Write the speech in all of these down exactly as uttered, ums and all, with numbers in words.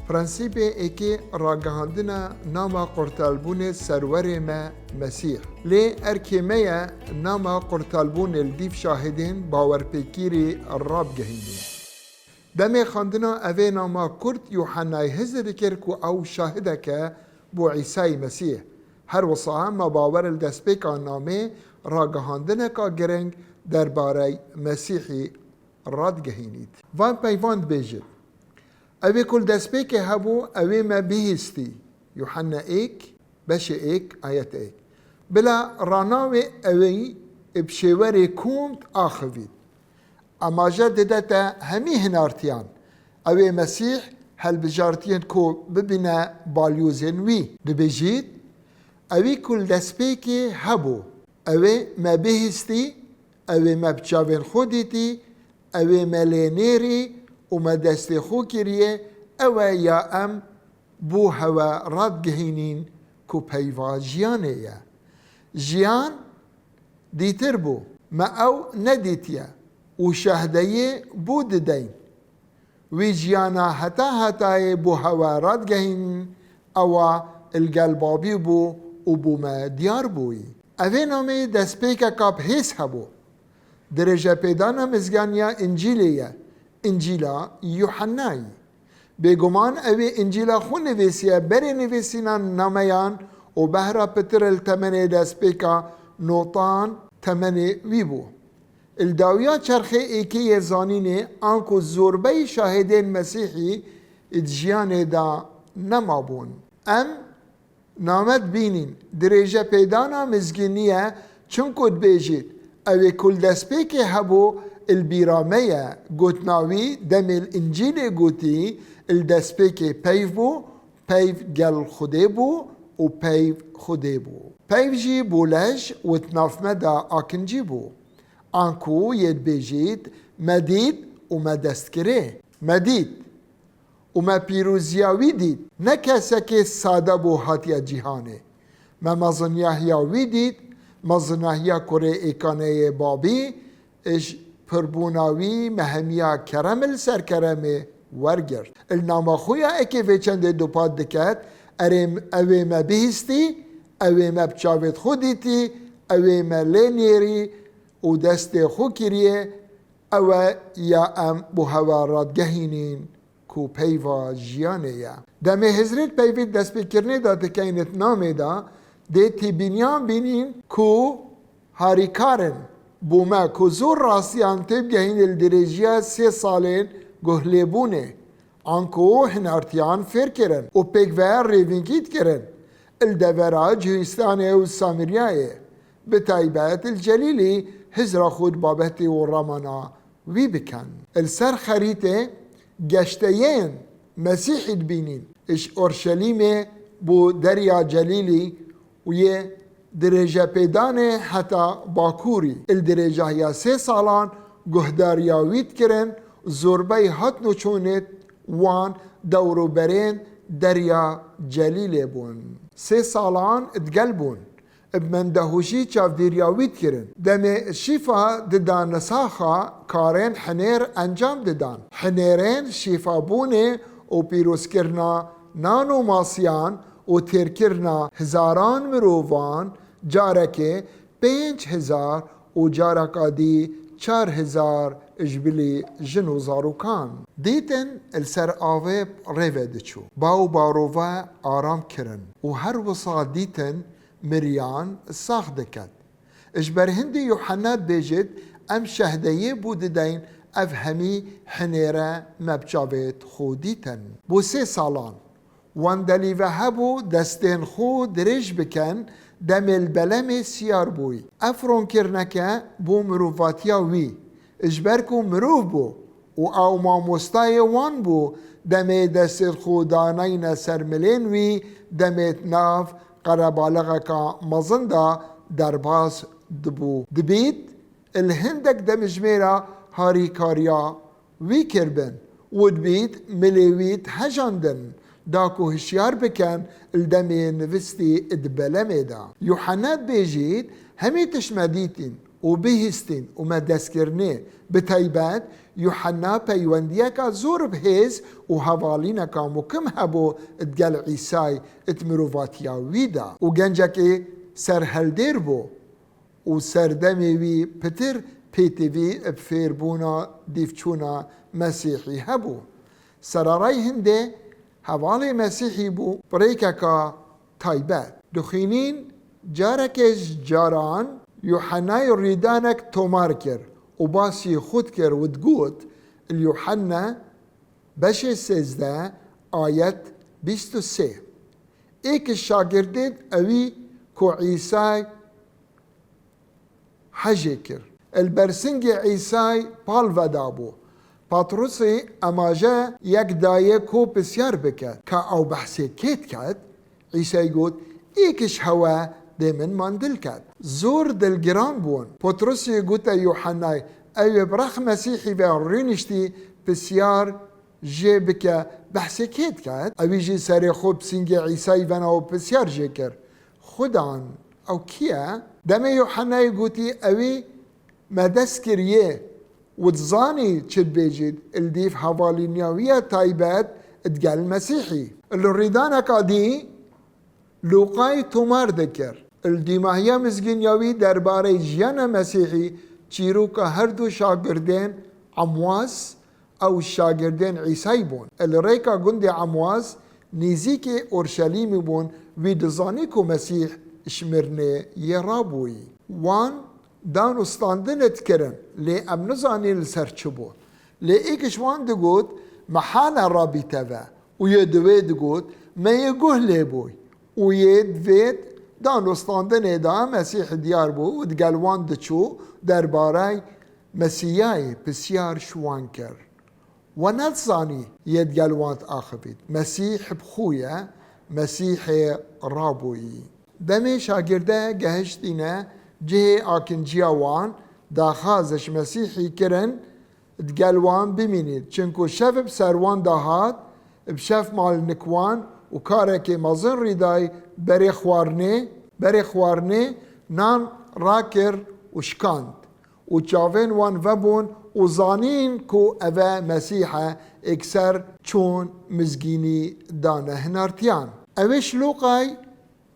Prensîpê êkê ragihandina nama qurtelbûnê Serwerê me Mesîh. Lê erkê me ye nama qurtelbûnê li dîv şahidên bawerpêkirî rabigihînî. Demê xwendina evê nama kurt Yûhennayê hizir dikir ku ew şahideke bo Îsayê Mesîh. Her wisa me bawer li destpêka namê ragihandineka giring derbarey Mesîhî radigihînît. Van peyvan dibêjit, Ew ê ku li destpêkê hebû, ew ê me bihîstî. Yuhanna êk, beşê êk, ayet êk. Bila ranawê ewî bi şêwerê kûmt axivît. Amaje dide te hemî hinartiyan. Ew ê Mesîh helbijartiyên ku bibîne balyozên wî. Dibêjît, Ewî ku li destpêkê hebû, ew ê me bihîstî, ew ê me bi çavên xwe dîtî, ew ê me lê nêrî û me destê xwe kiriye, ew e ya em bo hewe radigihînîn ku peyva jiyanê ye. Jiyan dîtir bû, me ew nedîtiye û şehdeyê bo dideyn. Wî jiyana heta hetayê bo hewe radigehînin, ewa li gel Babî bû û bo me diyar bûyî. Evê nameyê destpêkeka bi hêz hebû. Dirêjepêdana mizganiya Încîlê ye, Încîla Yuhennayî. Bêguman ew ê Încîla xwe nivîsiye berê nivîsîna nameyan û behra pitir li temenê destpêka notan temenê wî bû. Li dawiya çerxê êkê yê zanînê anku zorbeyî şahidên Mesîhî di jiyanê de nemabûn. Em name dibînîn, dirêjepêdana mizgînî ye, çimku dibêjît, Ew ê ku li destpêkê hebû, li bîra me ye. Gotina wî demê li Încîlê gotî, Li destpêkê peyv bû, peyv gel Xwedê bû û peyv Xwedê bû. Peyv jî bû lej û di nav me de akincî bû. Anku yê dibêjît, Me dît û me dest kirê. Me dît û me pîroziya wî dît. Ne kesekê sade bû hatiye cîhanê. Me meziniyahiya wî dît, meziniyahiya kurê êkaneyê Babî, ji pirbûna wî me hemiya kerem li ser keremê wergirt. Li nama xwe ya êkê vê çendê dupat diket, Erê, ew ê me bihîstî, ew ê me bi çavêt xwe dîtî, ew ê me lê nêrî û destê xwe kiriye, ew e ya em bo hewe radigehînîn ku peyva jiyanê ye. Demê hizrêt peyvê destpêkirinê de dikeynit namê de, dê têbîniyan bînîn ku harîkar in. Bo me ku zor rastiyan têbigehîne li dirêjiya sê salên guhlêbûnê, anku hinartiyan fêr kirin û pêk ve rêvînkî dikirin li devera Cihîstanê û Samiriyayê, bi taybet li Celîlî hizra xwe di babetê û ramana wî bikin. Li ser xerîtê geşteyên Mesîhî dibînîn, ji Orşelîmê bo Derya Celîlî û yê dirêjepêdanê heta Bakurî. Li dirêjahiya sê salan guhdariya wî dikirin, zorbeyî hatnûçûnêt wan dewrûberên Derya Celîlê bûn. Sê salan digel bûn. Bi mendehûşî çavdêriya wî dikirin. Demê şîfa didan nisaxa karên hinêr encam didan. Hinêrên şîfabûnê û pîrozkirina nan û masiyan û têrkirina hizaran mirovan, carekê pênc hezar û careka dî çar hezar ji bilî jin û zarokan. Dîtin li ser avê rê ve diçû. Ba û barova aram kirin û her wisa dîtin miriyan sax diket. Ji ber hindî Yuhanna dibêjit, Em şehdeyê bo dideyn, ev hemî hinêre me bi çavêt xwe dîtin. Bo sê salan wendelî ve hebû destên xwe dirêj bikin, demê li belemê siyar bûyî. Ev ronkirineke bo mirovatiya wî, ji ber ku mirov bû û ew mamostayê wan bû, demê destên xwe daneyne ser milên wî, demê di nav qerebalixeka mezin de derbas dibû. Dibît li hindek demjimêra harîkariya wî kiribin û dibît milê wî dihejandin, da ku hişyar bikin li demê nivistî di belemê de. Yuhanna dibêjît, Hemî tişt me dîtîn û bihîstin û me dest kirinê. Bi taybet, Yuhanna peywendiyeka zor bi hêz û hevalîneka mukim hebû digel Îsay di mirovatiya wî de û gencekî serhildêr bû û serdemê wî pitir pêtivî bi fêrbûna dîvçûna Mesîhî hebû. Serarayî hindê hevalê Mesîhî bû bi rêkeka taybet. Dixwînîn, carekê ji caran Yuhennayê rîdanek tomar kir û basî xwe dikir û digot, li Yuhanna beşê sêzdeh ayet bîst û sê. Êk ji şagirdên ewî ku Îsay hejê kir. Li ber singê Îsay pal vedabû. Patrusî emaje yek dayê ku pisyar bike, ka ew behsê kê diket? Îsay got, êk ji hewe dê min mandil ket. Zor dilgiran bûn. Patrusî gote Yuhennay, ew ê bi rex Mesîhî ve rûniştî pisyar jê bike, behsê kê diket? Ewî jî serê xwe bi singê Îsay vena û pisyar jê kir, Xudan, ew kî ye? Demê Yuhennayê gotî, ewî me dest kiriye û dizanî çi dibêjît, li dîv hevalîniya wî ya taybet digel Mesîhî. Li rîdaneka dî Lûqayî tomar dikir. Li dîmahiya mizgîniya wî derbarê jiyana Mesîhî çîroka her du şagirdên Emwas ew şagirdên Îsay bûn. Li rêka gundê Emwas nêzîkê Orşelîmê bûn, wî dizanî ku Mesîh ji mirinê yê rabûyî. Wan dan û standinê dikirin, lê em nizanîn li ser çi bû. Lê êk ji wan digot, me hane rabîte ve û yê di wê digot, me yê guh lê bûy. Û yê di vê dan û standinê de Mesîh diyar bû û digel wan diçû derbarey Mesîyayê pisyar ji wan kir. We nedizanî yê digel wan diaxivît. Mesîh bi xwe ye, Mesîhê rabûyî. Demê şagirde gehiştîne cihê akinciya wan, daxwaz ji Mesîhî kirin, digel wan bimînît. Çinku şev bi ser wan de hat, bi şev mal nik wan û karekê mezin rîdayî berê xwarinê, berê xwarinê nan rakir û şikand. Û çavên wan vebûn û zanîn ku ev e Mesîh e, êkser çûn mizgînî dane hinartiyan. Ew ê ji Lûqay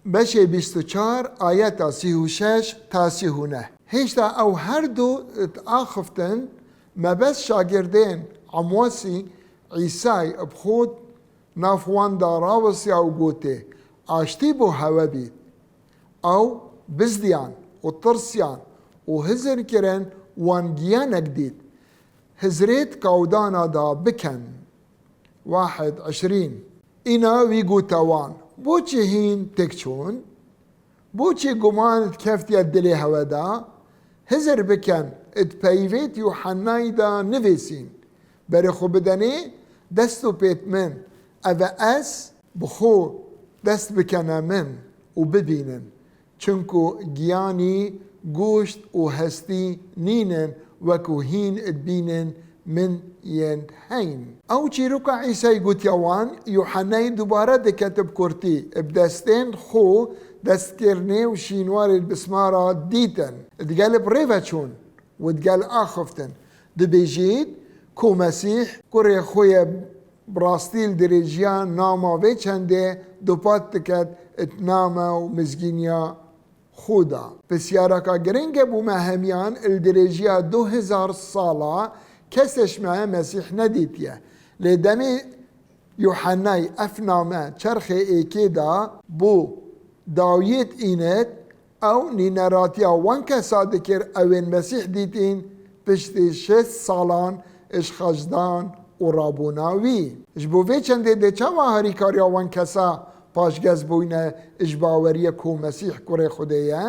beşê bîst û çar ayeta sî û şeş ta sî û neh. Hêşta ew her du diaxiftin, mebest şagirdên Emwasî Îsay bi xwe nav wan de rawestiya û gotê, aştî bo hewe bît. Ew bizdiyan û tirsiyan û hizir kirin, wan giyanek dît. Hizrêt kawdana da bikin. Wahid eşrîn. Îna wî gote wan, boçî hîn têk çûn? Boçî guman dikeftiye dilê hewe de? Hizir bikin, di peyvêt Yuhennayî de nivîsîn. Berê xwe bidenê dest û pêt min, eve ez bi xwe dest bikene min û bibînin. Çinku giyanî, goşt û hestî nînin, wekû hîn dibînin min yên heyn. Ew çîroka Îsayî gotiya wan, Yuhennayî dubare dike bi kurtî, bi destên xwe destkirinê û şînwarê li bismara dîtin. Digel bi rê ve çûn û digel axiftin. Dibêjît ku Mesîh kurê xwe ye, bi rastî li dirêjiya nama vê çendê dupat diket di nama û mizgîniya xwe de. Pisyareka giring e bo me hemiyan, li dirêjiya du hezar sala kesê ji me Mesîh nedîtiye. Lê demê Yuhennay ev name çerxê êkê de bo dawiyêt înit, ew nîneratiya wan kesa dikir, ewên Mesîh dîtîn piştî şêst salan ji xecdan û rabûna wî. Ji bo vê çendê dê çawa harîkariya wan kesa paşgez bûyne ji baweriyê ku Mesîh kurê Xwedê ye?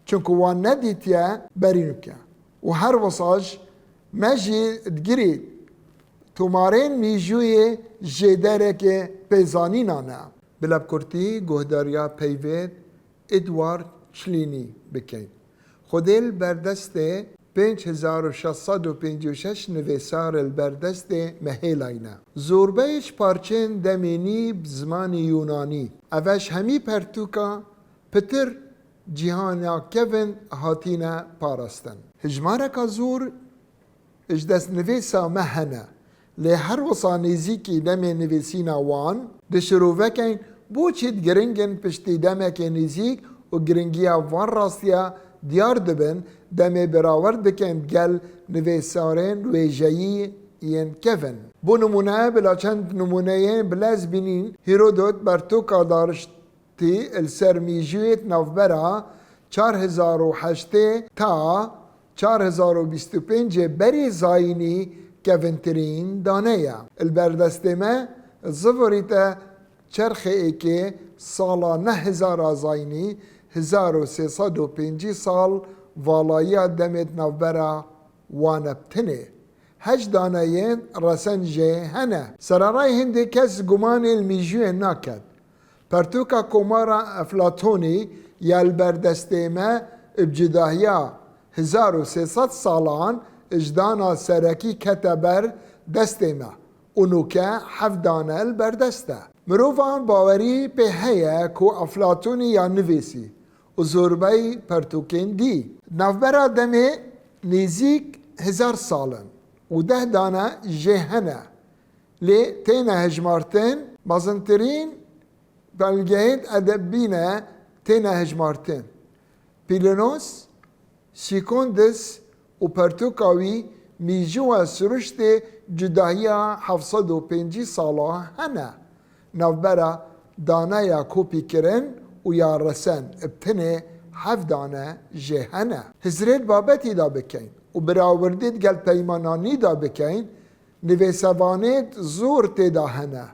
Çinku wan nedîtiye berî nûke. Û her wisa jî me jî digirî tomarên mîjûyê jêderekê pêzanînan e. Bila bi kurtî guhdariya peyvê Edward Çilînî bikin. Xwedê li ber destê pênc hezar û şeş sed û pêncî û şeş nivîsar li ber destê me hêlayne. Zorbeyê ji parçeyên demênî bi zimanê Yûnanî. Ev e ji hemî pertûka pitir cîhana kevin hatine parastin. Hijmareka zor ji destnivêsa me hene, lê her wisa nêzîkî demê nivîsîna wan, di şirovekên bo çêt giring in piştî demekê nêzîk û giringiya van rastiya diyar dibin, demê birawer dikin gel nivîsarên wêjeyî yên kevin. Bo nimûne, bila çend nimûneyên bilez bînîn, Hîrodot pertûka darişt tî li ser mîjûyê di navbera çar hezar û heştê ta çar hezar û bîst û pêncê berî zayînî kevintirîn dane ye. Li ber destê me zivirîte çerxê êkê sala neh hezara zayînî, hezar û sê sed û pêncî sal valayiya demê di navbera wan e bi tinê. Hej daneyên resen jê hene. Sererayê hindê kes gumanê li mîjûyê naket. Pertûka Komara Eflatonî ya li ber destê me bi cudahiya hezar û sê sed salan ji dana serekî kete ber destê me û nûke heft dane li ber dest e. Mirovan bawerî pê heye ku Eflatonî ya nivîsî û zorbey pertûkên dî. Navbera demê nêzîk hezar sal in û deh dane jê hene, lê têne hejmartin, mezintirîn belgeyên edebî ne têne hejmartin. Pîlinos, Sîkondis û pertûka wî mîjûya siruştê cudahiya heft sed û pêncî sala hene. Navbera daneya kopîkirin û ya resen bi tinê heft dane jê hene. Hizrêt babetî da bikeyn û birawirdî digel peymananî da bikeyn, nivîsevanêt zor tê da hene.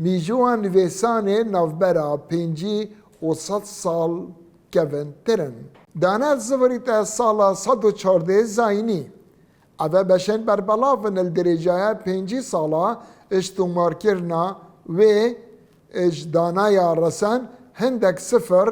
Mîjûya nivîsanê navbera pêncî û sed sal kevintir in. Dane zivirîte sala sed û çardeh zayînî. Eve beşên berbelav in li dirêjaya pêncî sala ji tomarkirina wê ji daneya resen hindek sifir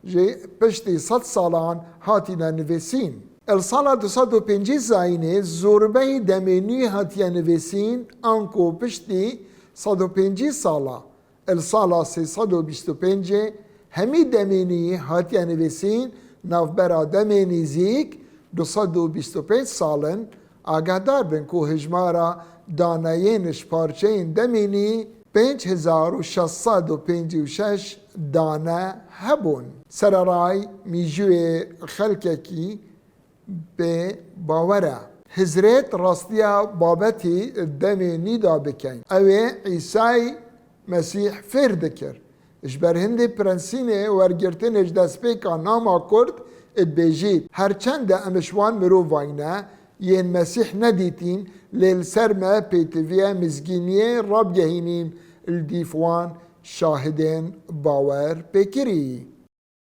ji piştî sed salan hatine nivîsîn. Li sala du sed û pêncî zayînê zorbey demê nû hatiye nivîsîn, anku piştî sed û pêncî sala, li sala sê sed û bîst û pêncê hemî demê nû hatiye nivîsîn, navbera demê nêzîk du sed û bîst û pênc sal in. Agahdar bin ku hijmara daneyên ji parçeyên demê nû pênc hezar û şeş sed û pêncî û şeş dane hebûn. Sereray mîjûyê xelkekî bê bawer e. Hizrêt rastiya babetî demê nî da bikeyn. Ew ê Îsay Mesîh fêr dikir. Ji ber hindê prensînê wergirtinê ji destpêka nama Kurd dibêjît, her çend de em ji wan mirovayî ne, yên Mesîh nedîtîn, lê li ser me pêtiviye mizgîniyê rabgehînîn, li dîf wan şahidên bawer pêkirî.